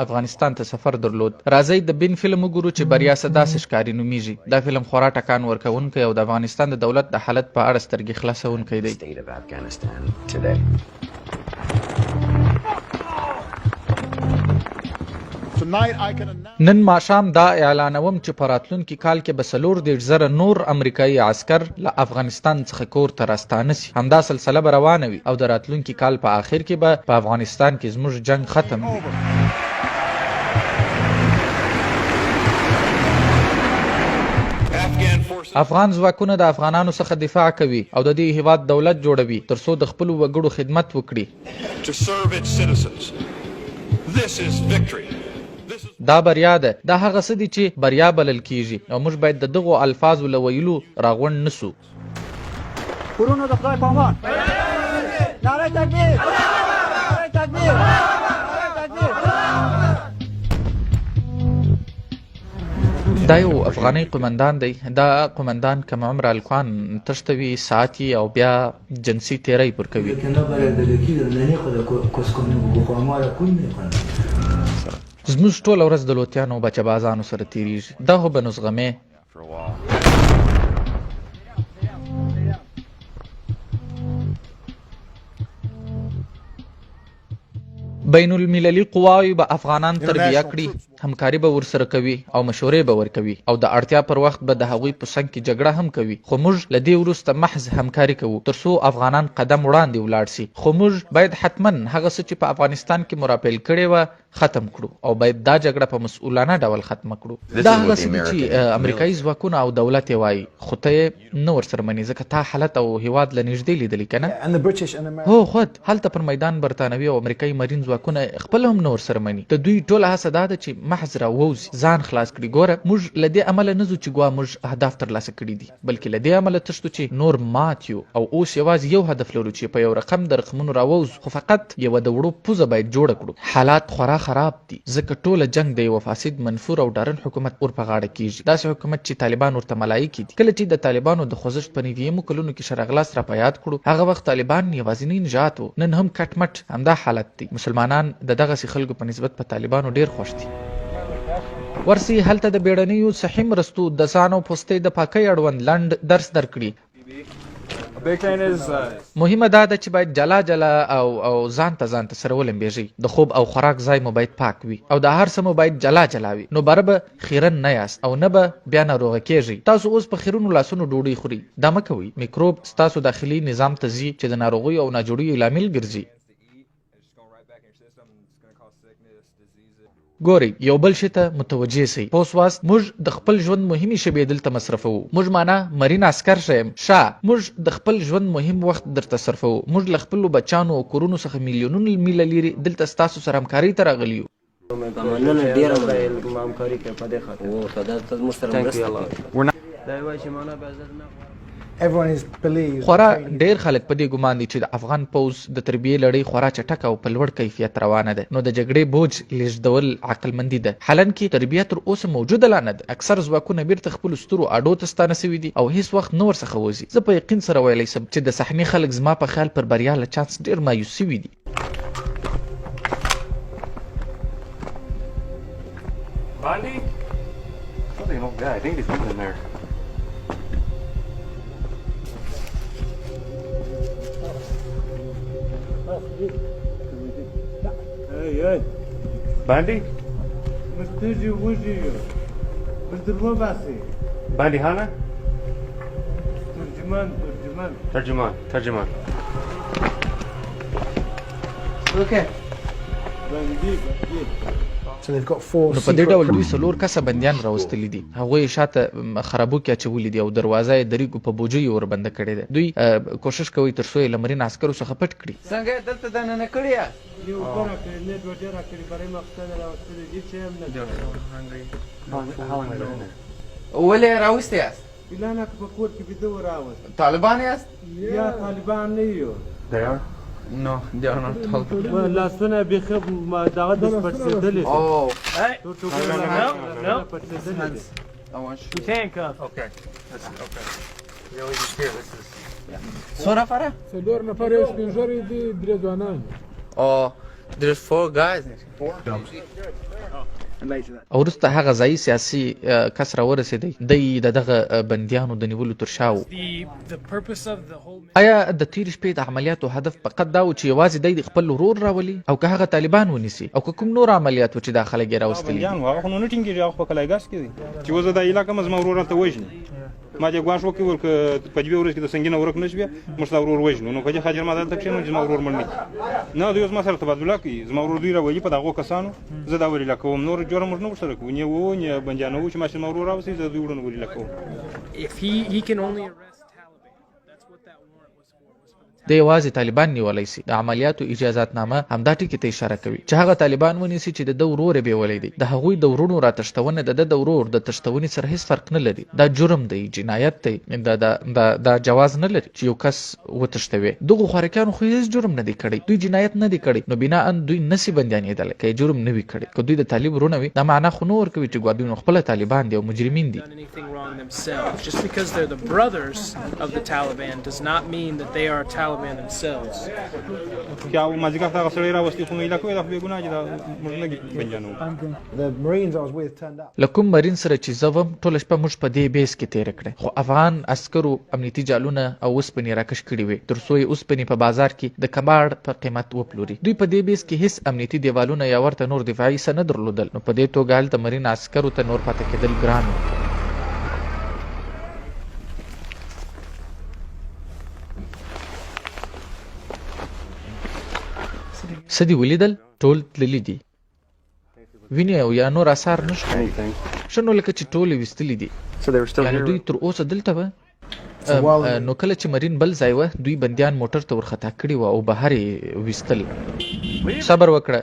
افغانستان ته سفر درلود. راځئ د بن فلم وګورو چې بریا څه داسې ښکاري نومیږي. دا فلم خورا ټکان ورکوونکی او د افغانستان د دولت د حالت په اړه سترګې خلاصوونکی دی. نن ماښام دا اعلانوم چې په راتلونکي کال کې به 34,000 نور امریکایي عسکر له افغانستان څخه کور ته راستانه سي. همدا سلسله به روانه وي او د راتلونکي کال په آخر کې به په افغانستان کې زموږ جنګ ختم وي. افغان ځواکونه د افغانانو څخه دفاع کوي او د دې هیواد دولت جوړوي تر څو د خپلو وګړو خدمت وکړي. دا بریا ده. دا هغه څه دي چې بریا بلل کیږي او موږ باید د دغو الفاظو له ویلو راغونډ نه سو. ورونو د خدای پامان نعره تکبیر نعره تکبیر نعره تکبیر. دا یو افغاني قومندان دی. دا قومندان کم عمره الکان تښتوي، ساتي او بیا جنسي تیری پر کوي. زموږ ټوله ورځ د لوتیانو او بچه بازانو سره تیریږي. دا خو به نو زغمې. بین المللي قواوې به افغانان تربیه کړي، همکاري به ورسره کوي او مشورې به ورکوي او د اړتیا پر وخت به د هغوی په څنګ کې جګړه هم کوي، خو موږ له دې وروسته محض همکاري کوو تر څو افغانان قدم وړاندې ولاړ سي، خو موږ باید حتما هغه څه چې په افغانستان کې مو راپیل کړې وه ختم کړو او باید دا جګړه په مسؤلانه ډول ختمه کړو. دا هغه څه دي چې امریکایي ځواکونه او دولت یې وایي، خو ته یې نه ورسره منې ځکه تا حالت او هیواد له نږدې لیدلی کنه؟ هو خود هلته پر میدان برتانوي او امریکایي مرین ځواکونه خپله هم نه ورسره مني. د دوی ټوله هڅه دا ده چې محض راووځي، ځان خلاص کړي. ګوره موږ له دې امله نه ځو چې ګوا موږ اهداف ترلاسه کړي دي، بلکې له دې امله تښتو چې نور مات یو او اوس یوازې یو هدف لرو چې په یو رقم د رقمونو راووځو، خو فقط یوه د وړو پوزه باید جوړه کړو. حالات خورا خراب دي، ځکه ټوله جنګ د یوه فاسد، منفور او ډارن حکومت ور په غاړه کیږي، داسې حکومت چې طالبان ورته ملایکې دي. کله چې د طالبانو د خوځښت په نویمو کلونو کې ښه راغلاست را په یاد کړو، هغه وخت طالبان یوازینی نژاد وو، نن هم کټ مټ همدا حالت دی، مسلمانان د دغسې خلکو په نسبت په طالبانو ډیر خوښ دي. ورسئ هلته د بیړنیو صحي مرستو، د ځان او پوستې د پاکۍ اړوند لنډ درس درکړي. مهمه دا ده چې باید جلا جلا او او ځان ته ځان ته سره ولمبېږئ. د خوب او خوراک ځای مو باید پاک وي او دا هر څه مو باید جلا جلا وي، نو باره به خیرن نه یاست او نه به بیا ناروغه کېږئ. تاسو اوس په خیرنو لاسونو ډوډۍ خورئ، دا مه کوئ. میکروب ستاسو داخلي نظام ته ځي چې د ناروغیو او ناجوړیو لامل ګرځي. ګورئ، یو بل شي ته متوجه سئ. پوه سواست؟ موږ د خپل ژوند مهمې شېبې دلته مصرفوو. موږ مانا مرین عسکر ښیم. ښه، موږ د خپل ژوند مهم وخت درته صرفوو. موږ له خپلو بچانو او کورونو څخه میلیونونه میله لیرې دلته ستاسو سره همکارۍ ته راغلي یو. مننه ډیره مننه همکاري کوي په دې خاطر وو ته دا موږ سره مرسته کوي. خورا ډېر خلک په دې ګمان دي چې د افغان پوځ د تربیې لړۍ خورا چټکه او په لوړ کیفیت روانه ده، نو د جګړې بوج لېږدول عقلمندي ده. حالانکه تربیه تر اوسه موجوده لا نه ده. اکثر ځواکونه بېرته خپلو سترو اډو ته ستانه شوي دي او هېڅ وخت نه ورڅخه وځي. زه په یقین سره ویلی شم چې د صحنې خلک زما په خیال پر بریا له چانس ډېر مایوس شوي دي. Bundy? Something old guy. I think he's living in there. Hey, hey. Bundy? مستجي وجي بدر باسي. Bundy Hana? ترجمان ترجمان. ترجمان ترجمان. Okay. بندي بندي. نو په دې ډول دوی څلور کسه بندیان راوستلي دي. هغوی یې شاته خرابو کې اچولي دي او دروازه یې د ریګو په بوجیو وربنده کړې ده. دوی کوشش کوي تر څو یې له مرین عسکرو څخه پټ کړي. څنګه یې دلته دننه کړي یاست؟ یو اوبه راکړې نه ډوډۍ راکړې برای ماخستن راوستلې هیڅ شی هم نه. ولې یې راوستي یاست؟ اعلان که په کور کې بیده و راوست. طالبان یاست؟ یا طالبان نه یو. They are? No, they are not Taliban. لاسونه بیخي دغه د پړسېدلي دي. Oh. No, پړسېدلي دي. I want you. Handcuffed. Okay. That's okay. Really just here. This is. څو نفره؟ څلور نفره، یو سپین ږیری دی، درې ځوانان. او There's four guys. او وروسته هغه ځايي سیاسي کس راورسېدی، دی د دغه بندیانو د نیولو تر شا و. ایا د تېرې شپې د عملیاتو هدف فقط دا و چې یوازې دی خپل ورور راولي او که هغه طالبان ونیسي او که کوم نور عملیات و چې دا خلک یې راوستلي دي؟ بندیان وو، هغه خو نو نه ټینګېږي، هغه خو په کلایګس کې دی چې اوس زه دا ایله کوم، زما ورور هلته وژني. ما دې ګواښ وکړ ور که په دوې ورځې کې د سنګینه ورک نه شوې موږ ستا ورور وژنو نو په دې خاطر ما دلته کښېنول چې زما ورور مړ نه کړي نه دوی زما سره تبادله کوي زما ورور دوی راولي په دغو کسانو زه دا ورله کوم نور جوړه موږ نه ورسره کوو نه وو نه بندیانو چې ما چې زما ورور راوستي زه دوی وړونه ورله کوم دی یوازې طالبان نیولای سي. د عملیاتو اجازاتنامه همدا ټکي ته اشاره کوي چې هغه طالبان ونیسي چې د ده ورور یې بیولی دی. د هغوی د وروڼو راتښتونه د ده د ورور د تښتونې سره هیڅ فرق نه لري. دا جرم دی، جنایت دی، دا دا دا دا جواز نه لري چې یو کس وتښتوې. دغو خوارکیانو خو هیڅ جرم نه دی کړی، دوی جنایت نه دی کړی، نو بناءً دوی نه سي بندیانیدلی که یې جرم نه وي کړی. که دوی د طالب وروڼه وي دا معنا خو نه ورکوي چې ګوا دوی نو خپله طالبان دي او مجرمین دي. anything wrong themselves. Just because they're the brothers of the Taliban does not mean that they are Taliban themselves. چې او مازیګر ته هغه سړی راوستي خو نو ایله کوي دا خو بېګناه دي دا موږ نه بندیانوو. له کوم مرین سره چې زه وم ټوله شپه موږ په دې بیس کې تېره کړه خو افغان عسکرو امنیتي جالونه او اوسپنې راکش کړي وې تر څو یې اوسپنې په بازار کې د کباړ په قیمت وپلوري. دوی په دې بیس کې هیڅ امنیتي دیوالونه یا ورته نور دفاعي څه نه درلودل نو په دې توګه هلته مرین عسکرو ته نور پاتې کېدل ګران وو. څه دې ولیدل؟ ټول تللي دي. وینې او یا نور اثار نه ښکاري. ښه نو لکه چې ټول یې ویستلي دي. یعنې دوی تر اوسه دلته وه؟ نو کله چې مرین بل ځای وه، دوی بندیان موټر ته ورخطا کړي وه او بهر یې ویستل. صبر وکړه.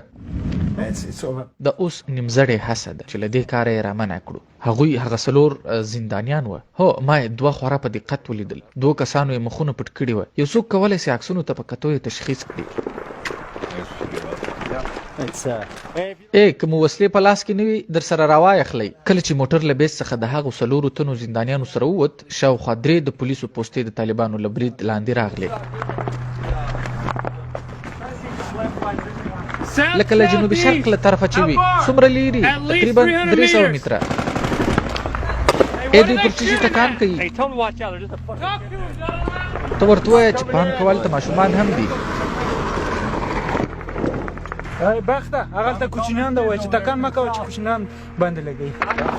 دا اوس نیمزړې هڅه ده چې له دې کاره یې رامنع کړو. هغوی هغه څلور زندانیان وه. هو، ما یې دوه خورا په دقت ولیدل. دوو کسانو یې مخونه پټ کړي وه. یو څوک کولای شي عکسونو ته په کتو یې تشخیص کړي. ای، که مو وسلې په لاس کې نه وي، درسره راوایخلئ. کله چې موټر له بېس څخه د هغو څلورو تنو زندانیانو سره ووت، شاوخوا درې د پولیسو پوستې د طالبانو له برید لاندې راغلې. لکه له جنوب شرق له طرفه چې وي. څومره لیرې؟ تقریبا 300 متره. ای دوی پر څه شي ټکان کوي؟ ته ورته ووایه چې پام کوه هلته ماشومان هم دي. ای بخته هغلته کوچنیان ده وای چې تکان مه کوه چې کوچنیان باندې لګوي.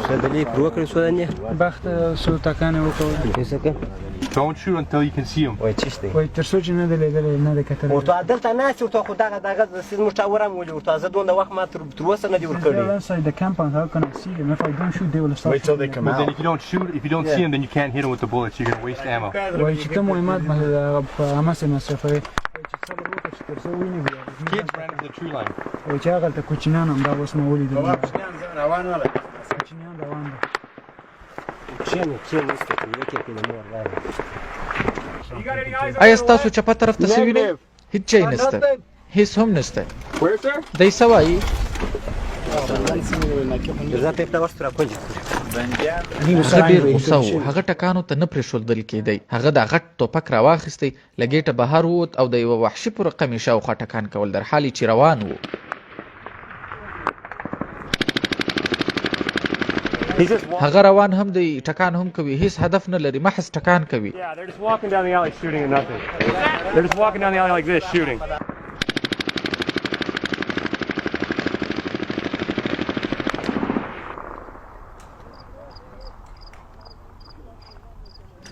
ښه دلې پر وکړې څو دانې؟ بخته څو تکان یې وکول. Don't shoot until you can see them. وای چیش دی؟ وای تر څو چې نه دی لیدلی نه دی کتلی. ورته دلته ناست ورته خو دغه دغه څیز موږ ټاور هم ولي ورته زه دونه وخت ما تر اوسه نه دی ورکړی. They're inside the compound. How can I see them? If I don't shoot, they will start. Wait till they come out. But then if you don't shoot, if you don't see them, then you can't hit them with the bullets. You're gonna waste ammo. وای چې ته مهمات په هماسې مصرفوې. وای چې صبر وکړه چې تر څو وینې بیا. Kids ran into the tree line. وای چې هغلته کوچنیان هم دا اوس مې ولیدل. کوچنیان روان ولا. کوچنیان روان دي. کښېنه کښېنه ایسته کړې وکې کړې مور راغله. ایا ستاسو چپه طرف ته څه وینئ؟ هیڅ شی نشته. هیڅ هم نشته. دی څه وایي؟ هغه ډېر غوسه و. هغه ټکانو ته نه پرېښودل کېدی. هغه دا غټ توپک راواخیستی، له ګېټه بهر ووت او د یوه وحشي په رقم یې شاوخوا ټکان کول، در حالي چې روان و. هغه روان هم دی، ټکان هم کوي، هیڅ هدف نه لري، محض ټکان کوي.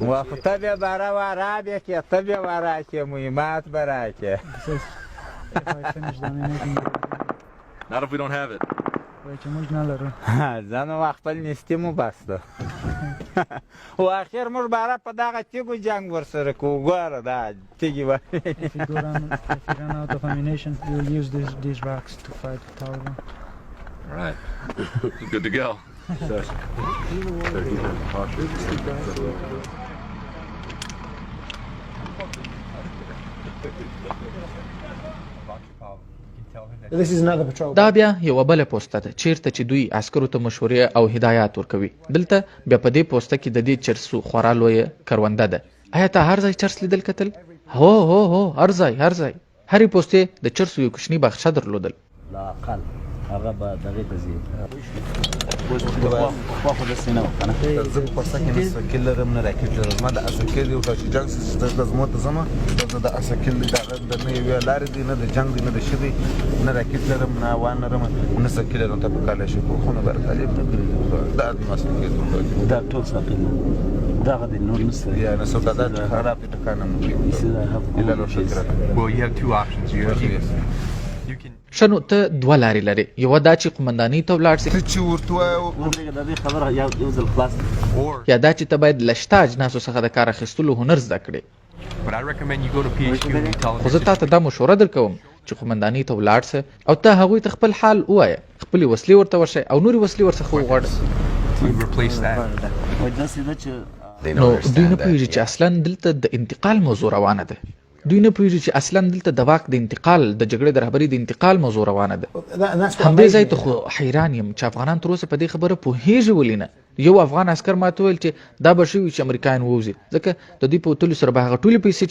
وا خو ته بیا باره ورا بیا کې ته بیا ورا کې مهمات به راکې. Not if we don't have it. وای چې موږ نه لرو. ځه نو خپل نیستي مو بس ده. او اخر موږ باره په دغه تیګو جنګ ورسره کوو ګوره دا تیګې به. If you go run, if you run out of ammunition, you will use these rocks to fight the Taliban. All right. Good to go. دا بیا یوه بله پوسته ده چیرته چې دوی عسکرو ته مشورې او هدایات ورکوي. دلته بیا په دې پوسته کې د دې چرسو خورا لویه کرونده ده. ایا تا هر ځای چرس لیدل کتل؟ هو هو هو هر ځای هر ځای. هرې پوستې د چرسو یو کوچنی باغچه درلودل. لااقل هغه به دغې ته ځي. پخوا خو داسې نه وه که نه؟ زه په پسه کې نه سکیل لرم نه راکټ لرم زما د اسکیل دی ورته چې جنګ سي چې زما ته ځم زه د اسکیل دی دغه د نه یوې لارې دی نه د جنګ دی نه د شي دی نه راکټ لرم نه وان لرم نه سکیل لرم ته په کاله شي خو نه بر طالب نه کړی دا د مسکیل دا ټول ساقي دغه دی نور نشته یا نه څه دا چې خراب دي ټکانه مو Well, you have two options. You, you, you can ښه نو ته دوه لارې لرې، یوه دا چې قومندانۍ ته ولاړ شې. ته چې ورته وایې. ودرېږه د دې خبره یو ځل خلاص or یا دا چې ته باید له شته اجناسو څخه د کار اخیستلو هنر زده کړې. but I recommend you go to PHQ and you tell them خو your زه تاته دا مشوره درکوم چې قومندانۍ ته ولاړ شه او ته هغوی ته خپل حال ووایه، خپلې وسلې ورته وښیه او نورې وسلې ورڅخه وغواړه. We replace that. وایي داسې ده چې نو دوی نه پوهېږي چې اصلاً دلته د انتقال موضوع روانه ده. دوی نه پوهېږي چې اصلاً دلته د واک د انتقال، د جګړې د رهبرۍ د انتقال موضوع روانه ده. همدې ځای ته خو حیران یم چې افغانان تر اوسه په دې خبره پوهېږي ولې نه؟ یو افغان عسکر ماته وویل چې دا به ښه وي چې امریکایان ووځي، ځکه د دوی په وتلو سره به هغه ټولې پیسې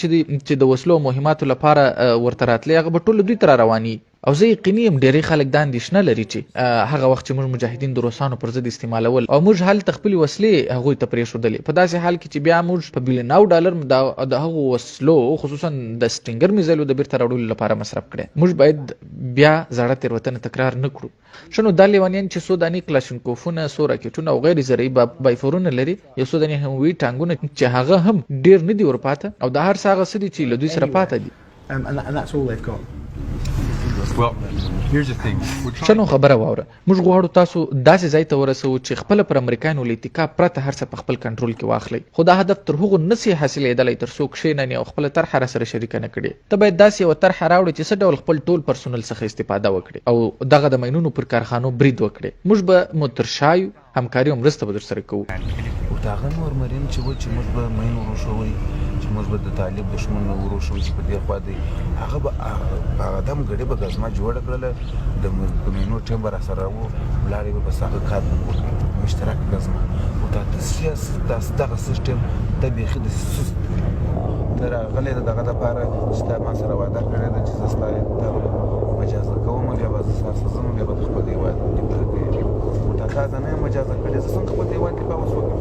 چې د وسلو او مهماتو لپاره ورته راتلې، هغه به ټوله دوی ته را روانېږي. او زه یقیني یم ډیری خلک دا اندیښنه لري چې هغه وخت چې موږ مجاهدین د روسانو پر ضد استعمالول او موږ هلته خپلې وسلې هغوی ته پریښودلې په داسې حال کې چې بیا موږ په بیلیناو ډالر د هغو وسلو خصوصا د سټینګر میزایلو د بیرته راوړلو لپاره مصرف کړې. موږ باید بیا زاړه تیروتنه تکرار نه کړو. ښه نو دا لیونیان چې څو دانې کلاشینکوفونه، څو راکټونه او غیر زرعي بایفورونه لري، یو څو دانې هموي ټانګونه چې هغه هم ډیر نه دي ورپاته او دا هر څه هغه څه دي چې له دوی سره پاته دي. ښه نو خبره واوره، موږ غواړو تاسو داسې ځای ته ورسوو چې خپله پر امریکایانو له اتکا پرته هر څه په خپل کنټرول کې واخلئ، خو دا هدف تر هغو نه شي حاصلېدلی تر څو کښېننې او خپله طرحه راسره شریکه نه کړې. ته باید داسې یوه طرحه راوړې چې څه ډول خپل ټول پرسونل څخه استفاده وکړې او دغه د ماینونو پر کارخانو برید وکړې. موږ به مو تر شا یو. همکاري او مرسته به درسره کوو. ورته هغه نور مرین چې و چې موږ به مین وروښوئ چې موږ به د طالب دښمن وروښوئ چې په دې خوا دی هغه به په هغه دم ګړي به ګزمه جوړه کړله د مینو ټیم به راسره و ولاړې به بس هغه کار به مو وکړ مشترک ګزمه ورته ته دغه سیسټم ته بیخي داسې سست ته راغلی د دغه دپاره چې تا ما سره وعده کړې ده چې زه ستا مجازه کوم بیا به زه ستا سره ځم بیا به د خپل هېواد دفاع کوې خو تا تا زه نه یم مجازه کړې زه څنګه خپل هېواد دفاع اوس وکړم.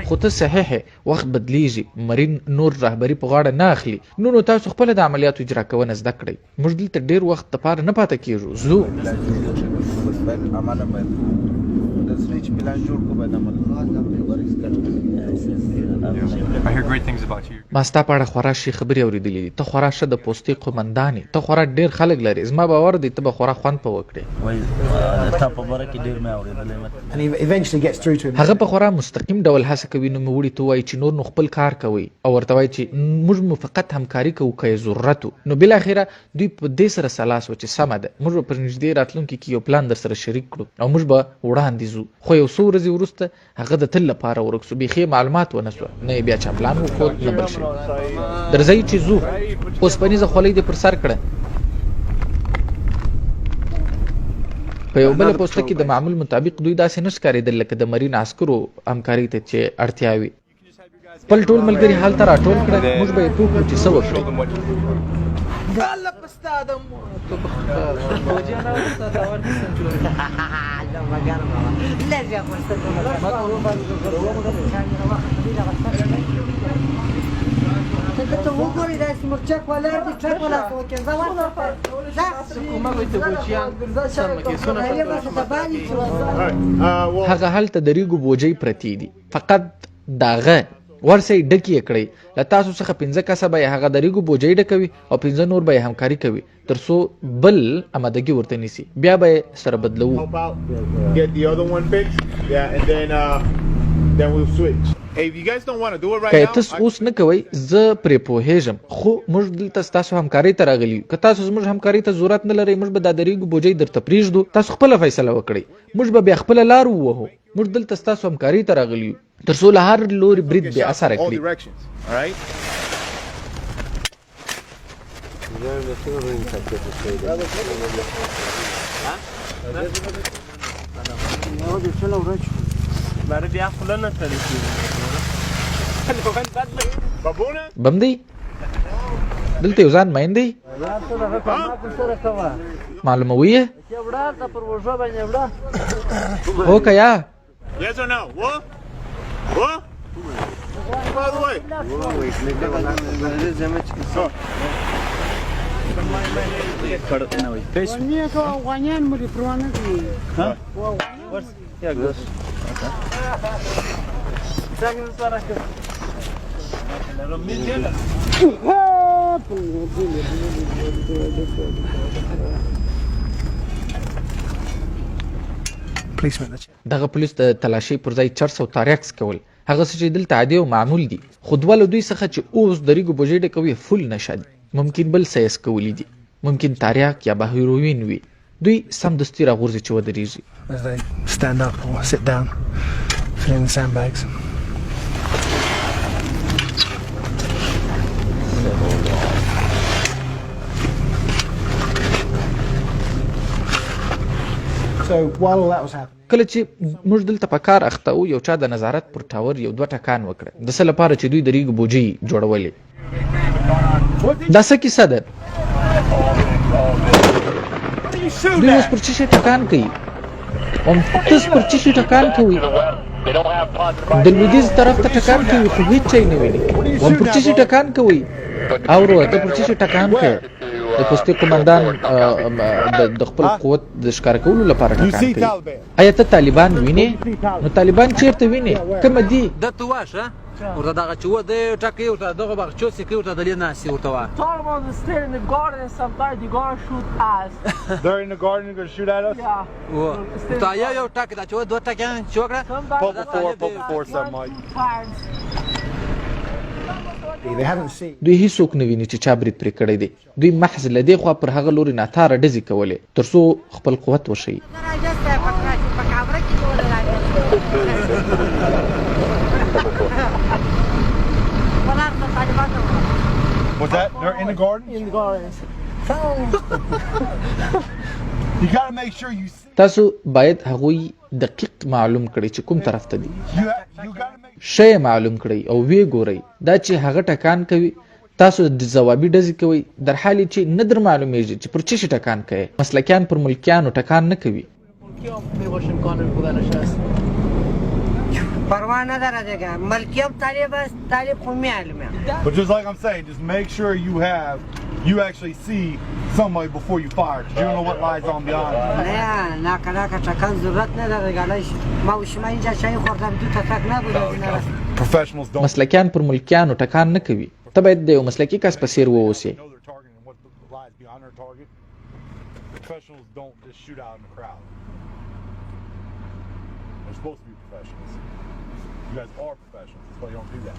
خو ته صحیح یې، وخت بدلیږي، مرین نور رهبري په غاړه نه اخلي، نو نو تاسو خپله د عملیاتو اجرا کونه زده کړئ، موږ دلته ډیر وخت دپاره نه پاته کیږو، ځو. ما ستا په اړه خورا ښې خبرې اورېدلې دي، ته خورا ښه د پوستې قومندان یې، ته خورا ډېر خلک لرې، زما باور دی ته به خورا خوند په وکړې. هغه په خورا مستقیم ډول هڅه کوي نوموړي ته ووایي چې نور نو خپل کار کوئ او ورته وایي چې موږ مو فقط همکاري کوو که یې ضرورت و. نو بالاخره دوی په دې سره سلا شوه چې سمه ده، موږ به په نږدې راتلونکي کې یو پلان درسره شریک کړو او موږ به وړاندې ځو. خو یو څو ورځې وروسته هغه د تل لپاره ورک شو، بیخي یې معلومات ونه شوه، نه یې بیا چا پلان وښود نه بل شی. درځئ چې ځو، اوسپنیزه خولۍ دې پر سر کړه. په یوه بله پوسته کې د معمول مطابق دوی داسې نه ښکارېدل لکه د مرین عسکرو همکارۍ ته چې اړتیا وي. خپل ټول ملګري هلته راټول کړه، موږ به یې پوه کړو چې څه وکړي. هغه هلته د ریګو بوجۍ پرتې دي، فقط داغه ورسئ ډکې یې کړئ. له تاسو څخه پنځه کسه به یې هغه د ریګو بوجۍ ډکوي او پنځه نور به یې همکاري کوي تر څو بل امادګي ورته نیسي، بیا به یې سره بدلوو. که یې تس اوس نه کوئ زه پرې پوهېږم، خو موږ دلته ستاسو همکارۍ ته راغلي یو. که تاسو زموږ همکارۍ ته ضرورت نه لرئ، موږ به دا د ریګو بوجۍ درته پرېږدو، تاسو خپله فیصله وکړئ، موږ به بیا خپله لار ووهو. موږ دلته ستاسو همکارۍ ته راغلي یو تر څو له هر لوري برید بې اثره کړي. بم دی؟ دلته یو ځان مین دی؟ معلوموي یې؟ هو که یا؟ Yes or no? Whoa? Whoa? By the way. دغه پولیس د تلاشۍ پر ځای چرس او تاریاک څکول، هغه څه چې دلته عادي او معمول دي، خو دوه له دوی څخه چې اوس د ریګو بوجۍ ډکوي فول نشه دي، ممکن بل څه یې څکولي دي، ممکن تاریاک یا به هیروین وي، دوی سمدستي راغورځي چې ودریږي. As they stand up or sit down, filling the sandbags. So while all that was happening, کله چې موږ دلته په کار اخته وو، یو چا د نظارت پر ټاور یو دوه ټکان وکړه، د څه لپاره چې دوی د ریګو بوجۍ جوړولې. دا څه کیسه ده؟ دوی اوس پر څه شي ټکان کوي؟ هم تاسو پر څه شي ټکان کوي؟ د لویدیځ طرف ته ټکان کوي خو هیڅ شی نه ویني. هم پر څه شي ټکان کوي؟ او وروره ته پر څه شي ټکان کوې؟ د پوستې قومندان د خپل قوت د ښکاره کولو لپاره ټکان کوي. ایا ته طالبان وینې؟ نو طالبان چیرته وینې؟ کومه دي؟ ده ته واشه ورته دغه چې و دی ټکی ورته دغه باغچو سې کوي ورته دلې ناست ورته وا. Taliban stay in the garden and sometimes they gonna shoot us. They're in the garden and gonna shoot at us? Yeah. ورته یو یو ټک دا چې و دوه ټکیان چې وکړه. Purple 4, purple 4, 7 Mike. they haven't seen. دوی هیڅوک نه ویني چې چا برید پرې کړی دی. دوی محض له دې خوا پر هغه لوري ناتاره ډزې کولې تر څو خپل قوت وښيي. What's that? They're in the garden? In the gardens. You gotta make sure you see. تاسو باید هغوی دقیق معلوم کړئ چې کوم طرف ته دي. You, you gotta make ښه یې معلوم کړئ او ویې ګورئ. دا چې هغه ټکان کوي، تاسو ځوابي ډزې کوئ، در حالي چې نه در معلومېږي چې پر څه شي ټکان کوي. مسلکیان پر ملکیانو ټکان نه کوي. پروا نداره دیگه ملکی هم طالب است طالب خو معلومه. But just like I'm saying, just make sure you have, you actually see somebody before you fire, 'cause you don't know what lies on beyond. نه نه کلاکه ټکان ضرورت نداره دیگه. ما و شما اینجا چای خوردم دو تا تک نبود از اینا. Professionals don't مسلکیان پر ملکیانو ټکان نه کوي. ته باید د یو مسلکي کس په څېر واوسې. know their target and what lies beyond their target. Professionals don't just shoot out in the crowd. They're supposed to be professionals. You guys are professionals. That's why you don't do that.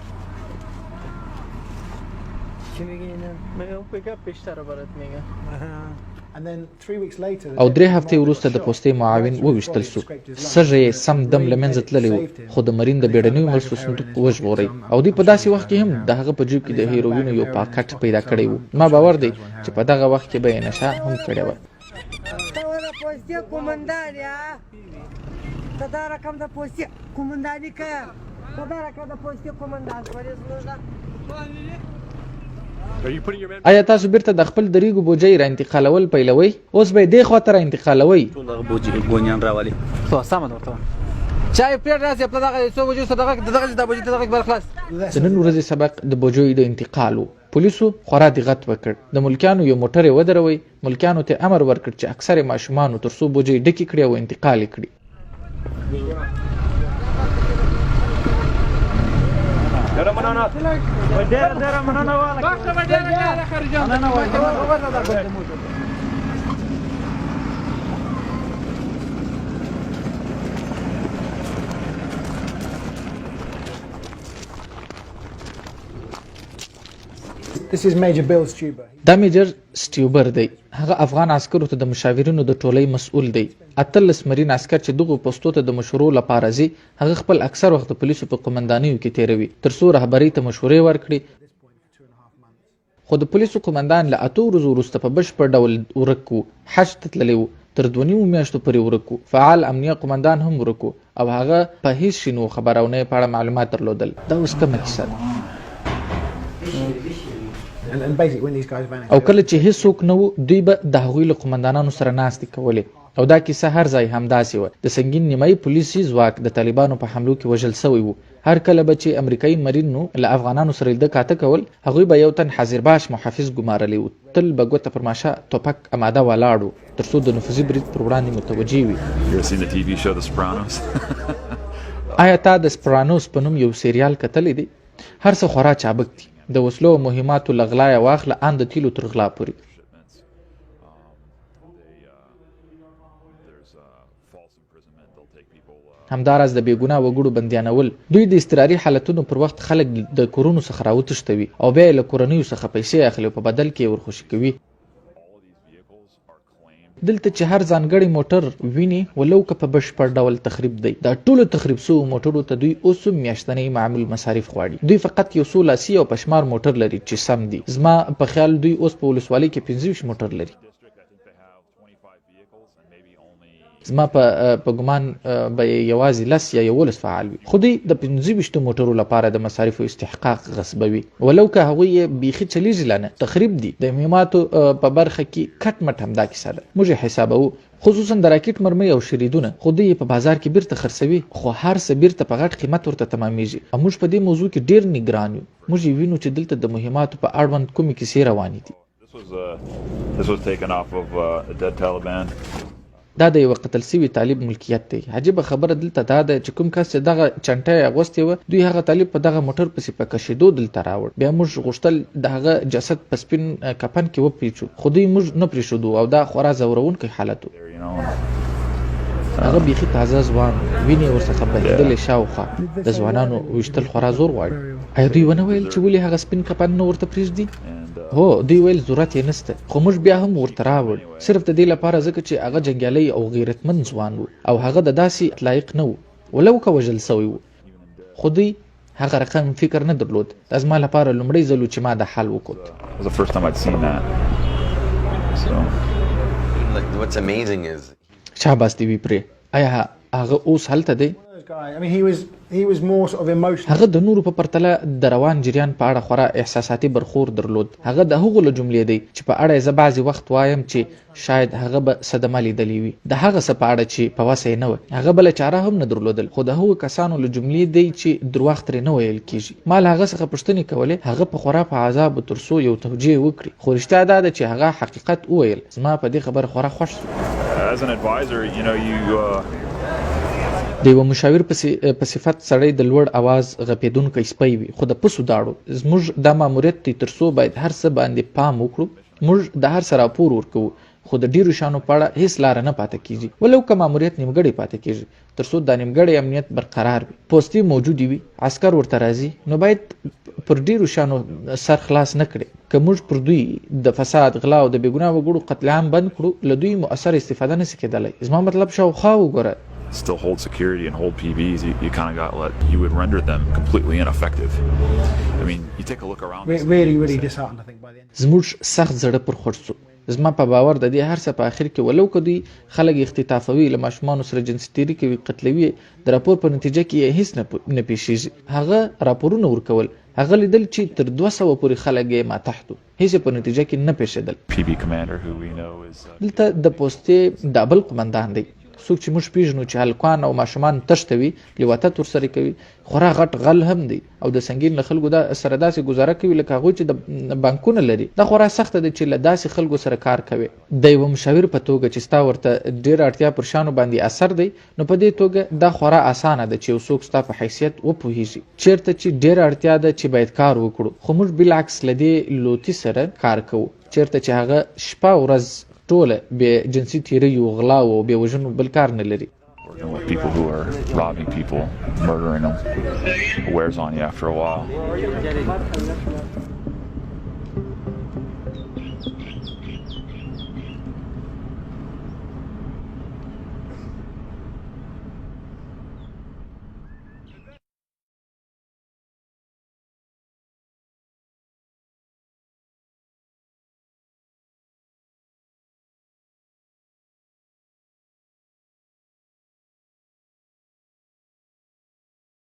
چی میگی اینا؟ میگم بگه بیشتر برات میگم. And then 3 weeks later, او درې هفتې وروسته د پوستې معاون وویشتل شو. سږی یې سم دم له منځه تللی و، خو د مرین د بیړنیو مرستو صندوق وژغوری او دوی په داسې وخت کې هم د هغه په جیب کې د هیروینو یو پاکټ پیدا کړی و. ما باور دی چې په دغه وخت کې به یې نشه هم کړې وه. ته د پوستې قومندان یا ته دا رقم د پوستې قومنداني کوې، ته دا رقم د پوستې قومندان ولې زموږ ده. ایا تاسو بیرته د خپل د ریګو بوجۍ را انتقالول پیلوئ؟ اوس به یې دې خوا ته را انتقالوئ. ټول دغه بوجۍ ګونیان راولي. څو سمه ده ورته چای پرې راځي په دغه څو بجو سره دغه دغه د بوجۍ دغه بل خلاص. د نن ورځې سبق د بوجیو د انتقال و. پولیسو خورا دقت وکړ. د ملکیانو یو موټر یې ودروی. ملکیانو ته امر ورکړ چې اکثر ماشومانو تر څو بوجۍ ډکې کړي او انتقال یې کړي. ډېره مننه. ډېره ډېره مننه والا. مننه والا. This is Major Bill Stuber. دا میجر سټیوبر دی. هغه افغان عسکرو ته د مشاورینو د ټولۍ مسؤل دی. 18 مرین عسکر چې دغو پوستو ته د مشورو لپاره ځي، هغه خپل اکثر وخت د پولیسو په قومندانیو کې تېروي تر څو رهبرۍ ته مشورې ورکړي. خو د پولیسو قومندان له 8 ورځو وروسته په بشپړ ډول ورک و، حج ته تللی و، تر 2.5 میاشتو پورې ورک و. فعال امنیه قومندان هم ورک و او هغه په هیڅ شي نه و خبر او نه یې په اړه معلومات درلودل. دا اوس کومه کیسه ده؟ او کله چې هیڅوک نه وو، دوی به د هغوی له قومندانانو سره ناستې کولې. او دا کیسه هر ځای همداسې وه. د سنګین نیمایي پولیسي ځواک د طالبانو په حملو کې وژل شوی وو. هر کله به چې امریکایي مرینو له افغانانو سره لیده کاته کول، هغوی به یو تن حاضرباش محافظ ګمارلی و، تل به ګوته پر ماشه توپک اماده ولاړ و، تر څو د نفوذي برید پر وړاندې متوجه وي. آیا تا د سپرانوس په نوم یو سریال کتلی دی؟ هر څه خورا چابک دي، د وسلو او مهماتو له غلا یې واخله ان د تیلو تر غلا پورې. همداراز د بې ګناه وګړو بندیانول. دوی د اضطراري حالتونو پر وخت خلک د کورونو څخه راوتښتوي او بیا یې له کورنیو څخه پیسې اخلي او په بدل کې یې ورخوشي کوي. دلته چې هر ځانګړی موټر وینې، ولو که په بشپړ ډول تخریب دی، دا ټولو تخریب شوو موټرو ته دوی اوس هم میاشتنی معمول مصارف غواړي. دوی فقط یو څو لاسي او په شمار موټر لري چې سم دي. زما په خیال دوی اوس په ولسوالۍ کې 25 موټر لري. زما په په ګمان به یې یوازې 10 یا 11 فعال وي، خو دوی د 25 موټرو لپاره د مصارفو استحقاق غصبوي، ولو که هغوی یې بیخي چلیږي لا نه، تخریب دي. د مهماتو په برخه کې کټ مټ همدا کیسه ده، موږ یې حسابوو، خصوصا د راکټ مرمۍ او شریدونه، خو دوی یې په بازار کې بیرته خرڅوي، خو هر څه بیرته په غټ قیمت ورته تمامیږي او موږ په دې موضوع کې ډیر نګران یو، موږ یې وینو چې دلته د مهماتو په اړوند کومې کیسې روانې دي. دا د یوه قتل سوي طالب ملکیت دی. عجیبه خبره دلته دا ده چې کوم کس چې دغه چنټه یې اغوستې وه، دوی هغه طالب په دغه موټر پسې په کشېدو دلته راوړ. بیا موږ غوښتل د هغه جسد په سپین کفن کې وپېچو، خو دوی موږ نه پرېښودو او دا خورا ځورونکی حالت و. هغه بیخي تازه ځوان و، وینې یې ورڅخه بهېدلې، شاوخوا د ځوانانو ویشتل خورا زور غواړي. ایا دوی ونه ویل چې ولې هغه سپین کفن نه ورته پرېږدي؟ هو، دوی ویل ضرورت یې نشته، خو موږ بیا هم ورته راوړ، صرف د دې لپاره ځکه چې هغه جنګیالی او غیرتمند ځوان و او هغه د داسې لایق نه و، ولو که وژل شوی و. خو دوی هغه رقم فکر نه درلود. دا زما لپاره لومړی ځل و چې ما دا حال وکوت. شاباس دې وي پرې. ایا هغه اوس هلته دی؟ هغه د نورو په پرتله د روان جریان په اړه خورا احساساتي برخورد درلود. هغه د هغو له جملې دی چې په اړه یې زه بعضې وخت وایم چې شاید هغه به صدمه لیدلې وي د هغه څه په اړه چې په وسه یې نه وه. هغه بله چاره هم نه درلودل، خو د هغو کسانو له جملې دی چې درواغ ترې نه ویل کېږي. ما له هغه څخه پوښتنې کولې، هغه په خورا په عذاب و تر څو یو توجیه وکړي، خو رښتیا دا ده چې هغه حقیقت وویل. زما په دې خبره خورا خوښ شو. د یوه مشاور په صفت سړی د لوړ اواز غپېدونکی سپی وي، خو د پسو داړو. زموږ دا ماموریت دی تر څو باید هر څه باندې پام وکړو. موږ د هر څه راپور ورکوو، خو د ډېرو شیانو په اړه هېڅ لاره نه پاتې کېږي، ولو که ماموریت نیمګړی پاتې کېږي، تر څو دا نیمګړی امنیت برقرار وي، پوستې موجودې وي، عسکر ورته راځي، نو باید پر ډېرو شیانو سر خلاص نه کړي. که موږ پر دوی د فساد، غلا او د بېګناه وګړو قتل عام بند کړو، له دوی مؤثره استفاده نه شي کېدلی. زما مطلب شاوخوا وګوره. Still hold security and hold PBs, you kind of got let you would render them completely ineffective. I mean, you take a look around. Really, really disheartened, I think, by the end. زموږ سخت زړه پر خوږ شو. زما په باور د دې هر څه په اخر کې ولو که دوی خلک اختطافوي، له ماشومانو سره جنسي تېري کوي، قتلوي یې، د راپور په نتیجه کې یې هیڅ نه پېښېږي. هغه راپورونه ورکول، هغه لیدل چې تر 200 پورې خلک یې ماتحت وو، هیڅ یې په نتیجه کې نه پېښېدل. دلته د پوستې دا بل قومندان دی، څوک چې موږ پېژنو چې هلکان او ماشومان تښتوي، لواطت ورسره کوي، خورا غټ غل هم دی او د سنګین له خلکو دا سره داسې ګوزاره کوي لکه هغوی چې د بانکونه لري. دا خورا سخته ده چې له داسې خلکو سره کار کوې. د یوه مشاور په توګه چې ستا ورته ډېره اړتیا پر شیانو باندې اثر دی، نو په دې توګه دا خورا اسانه ده چې یو څوک ستا په حیثیت وپوهېږي. چېرته چې ډېره اړتیا ده چې باید کار وکړو، خو موږ بالعکس له دې لوطي سره کار کوو، چېرته چې هغه شپه ورځ ټوله بې جنسي تېریو، غلاوو او بې وژنو بل کار نه لري. Working with people who are robbing people, murdering them, wears on you after a while.